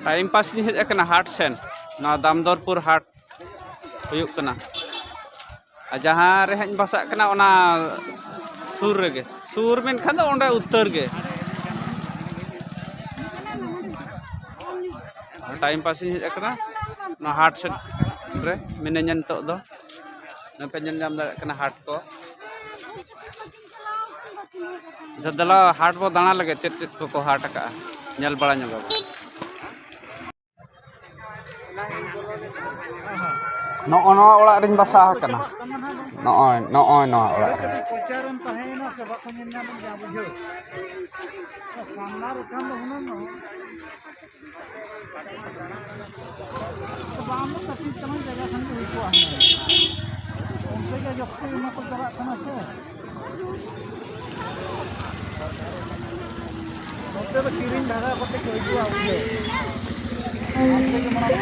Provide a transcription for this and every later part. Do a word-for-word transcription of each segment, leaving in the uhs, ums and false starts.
Time pass ᱞᱤᱧ ᱦᱮᱡ ᱟᱠᱟᱱᱟ ᱦᱟᱴ ᱥᱮᱱ, ᱱᱚᱣᱟ ᱫᱟᱢᱫᱚᱨᱯᱩᱨ ᱦᱟᱴ ᱦᱩᱭᱩᱜ ᱠᱟᱱᱟ᱾ ᱟᱨ ᱡᱟᱦᱟᱸ ᱨᱮ ᱦᱟᱸᱜ ᱤᱧ ᱵᱟᱥᱟᱜ ᱠᱟᱱᱟ, ᱚᱱᱟ ᱥᱩᱨ ᱨᱮᱜᱮ, ᱥᱩᱨ ᱢᱮᱱᱠᱷᱟᱱ ᱫᱚ ᱚᱸᱰᱮ ᱩᱛᱟᱹᱨ ᱜᱮ᱾ ᱴᱟᱭᱤᱢ ᱯᱟᱥ ᱤᱧ ᱦᱮᱡ ᱟᱠᱟᱱᱟ, ᱱᱚᱣᱟ ᱦᱟᱴ ᱥᱮᱫ ᱨᱮ ᱢᱤᱱᱟᱹᱧᱟ ᱱᱤᱛᱚᱜ ᱫᱚ᱾ ᱱᱚᱜᱼᱚᱭ ᱯᱮ ᱧᱮᱞ ᱧᱟᱢ ᱫᱟᱲᱮᱭᱟᱜ ᱠᱟᱱᱟ ᱦᱟᱴ ᱠᱚ᱾ ᱟᱪᱪᱷᱟ, ᱫᱮᱞᱟ ᱦᱟᱴ ᱵᱚ ᱫᱟᱬᱟ ᱞᱮᱜᱮ, ᱪᱮᱫ ᱪᱮᱫ ᱠᱚᱠᱚ ᱦᱟᱴ ᱟᱠᱟᱜᱼᱟ, ᱧᱮᱞ ᱵᱟᱲᱟ ᱧᱚᱜᱟᱵᱚ᱾ ᱱᱚᱜᱼᱚ ᱱᱚᱣᱟ ᱚᱲᱟᱜ ᱨᱤᱧ ᱵᱟᱥᱟ ᱟᱠᱟᱱᱟ᱾ ᱱᱚᱜᱼᱚᱭ, ᱱᱚᱜᱼᱚᱭ ᱱᱚᱣᱟ ᱚᱲᱟᱜ ᱨᱮ᱾ ᱯᱨᱚᱪᱟᱨᱮᱢ ᱛᱟᱦᱮᱸᱭᱮᱱᱟ ᱥᱮ ᱵᱟᱠᱚ ᱧᱮᱞ ᱧᱟᱢᱮᱫ ᱜᱮᱭᱟ, ᱵᱩᱡᱷᱟᱹᱣ? ᱥᱟᱢᱱᱟ ᱨᱮ ᱠᱷᱟᱱ ᱫᱚ ᱦᱩᱱᱟᱹᱝ ᱵᱟᱝ ᱫᱚ ᱠᱟᱹᱴᱤᱡ ᱛᱟᱞᱟᱝ ᱡᱟᱭᱜᱟ ᱠᱷᱟᱱ ᱜᱮ ᱦᱩᱭ ᱠᱚᱜᱼᱟ ᱦᱩᱱᱟᱹᱝ᱾ ᱚᱱᱛᱮ ᱜᱮ ᱡᱟᱹᱥᱛᱤ ᱚᱱᱟ ᱠᱚ ᱪᱟᱞᱟᱜ ᱠᱟᱱᱟ ᱥᱮ᱾ ᱱᱚᱛᱮ ᱫᱚ ᱠᱤᱨᱤᱧ ᱵᱷᱟᱲᱟ ᱠᱟᱛᱮ ᱠᱚ ᱦᱤᱡᱩᱜᱼᱟ, ᱵᱩᱡᱷᱟᱹᱣ᱾ ᱚᱱᱛᱮ ᱜᱮ ᱢᱟᱲᱟᱝ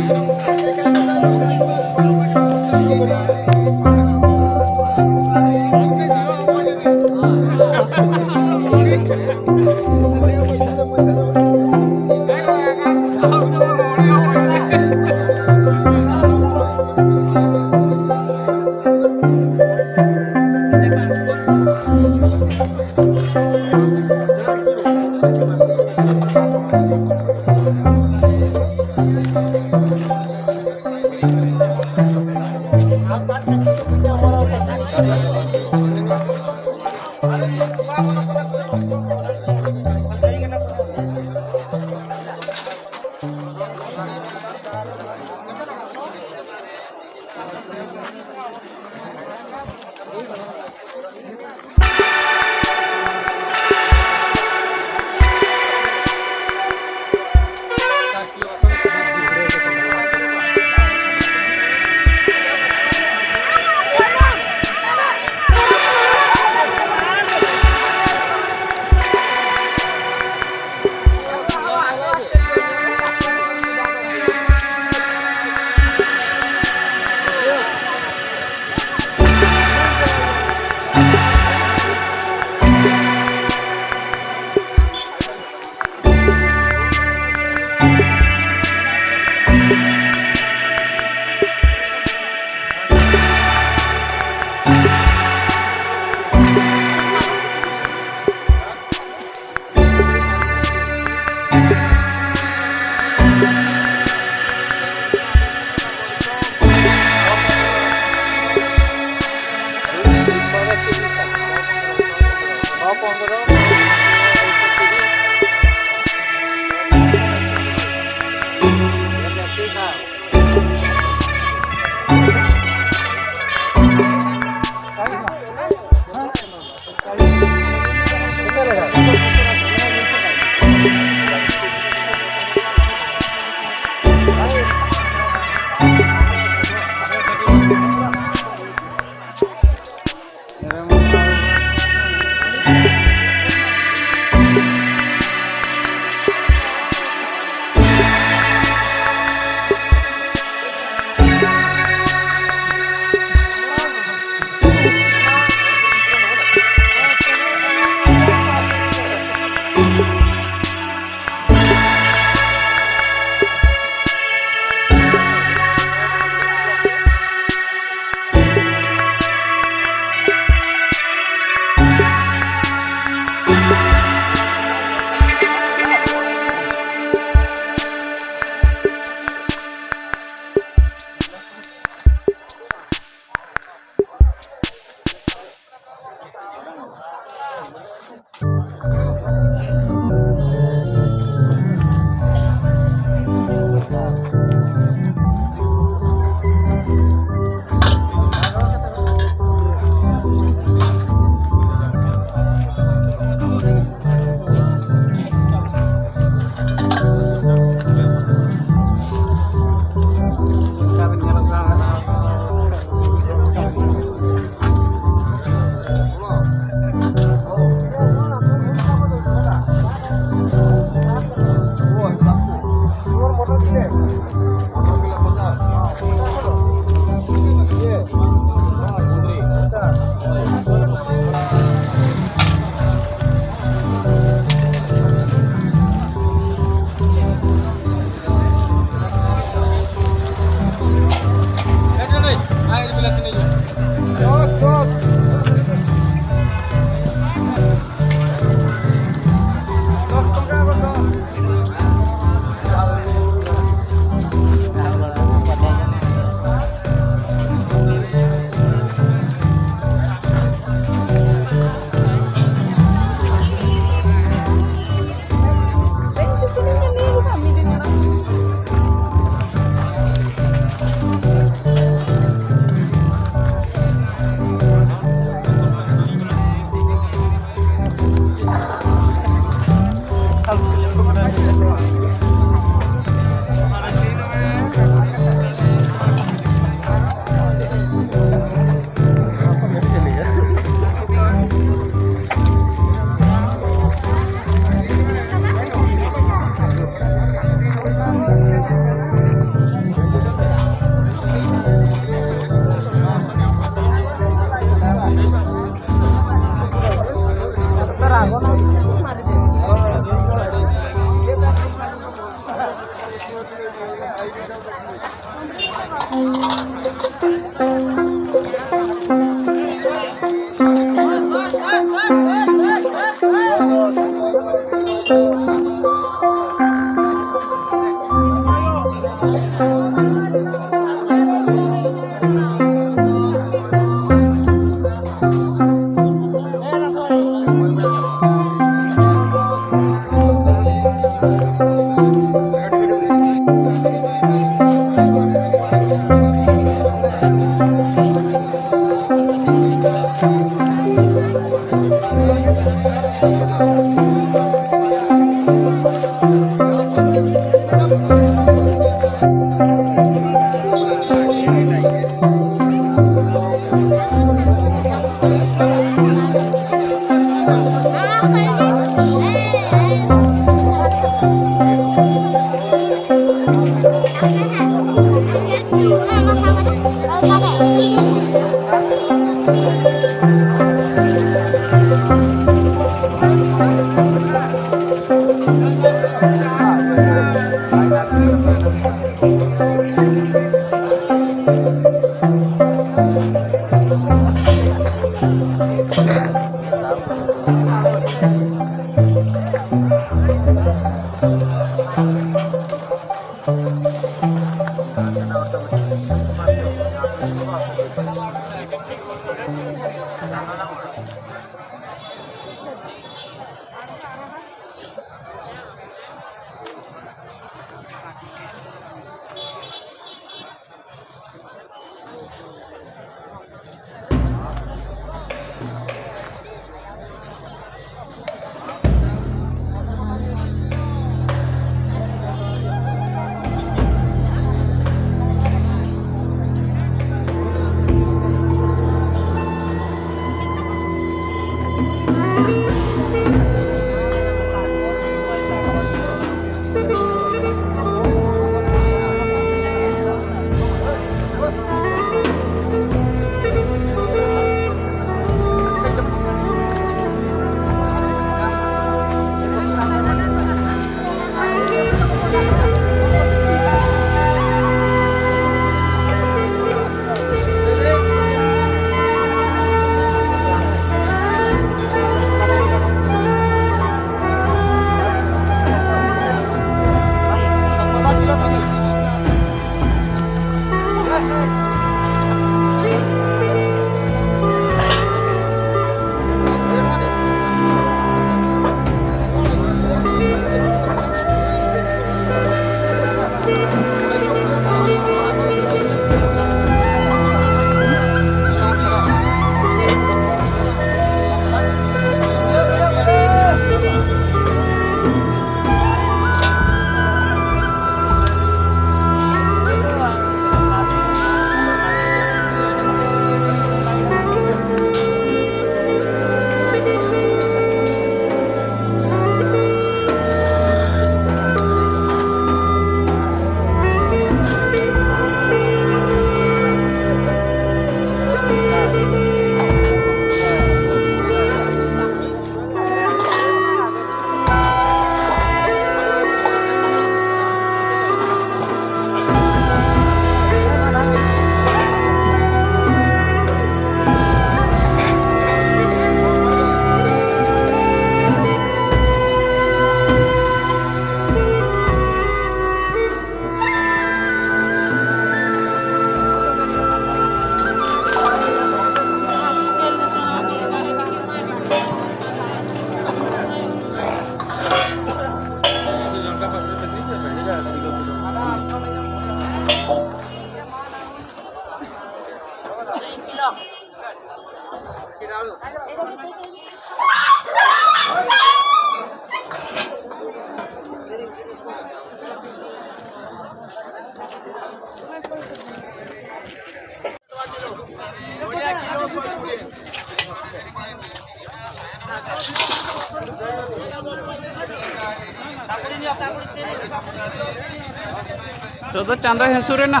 ᱱᱤᱛᱚᱜ ᱫᱚ ᱪᱟᱸᱫᱚᱭ ᱦᱟᱹᱥᱩᱨ ᱮᱱᱟ᱾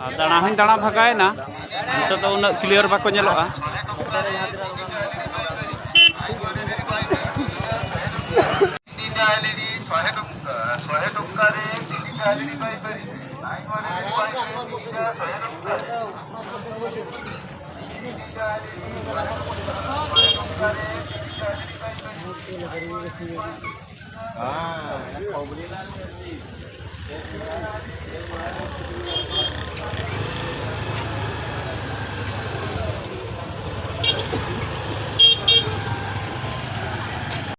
ᱟᱨ ᱫᱟᱬᱟ ᱦᱚᱸᱧ ᱫᱟᱬᱟ ᱵᱷᱟᱜᱟᱣᱮᱱᱟ᱾ ᱱᱤᱛᱚᱜ ᱫᱚ ᱩᱱᱟᱹᱜ clear ᱵᱟᱠᱚ ᱧᱮᱞᱚᱜᱼᱟ᱾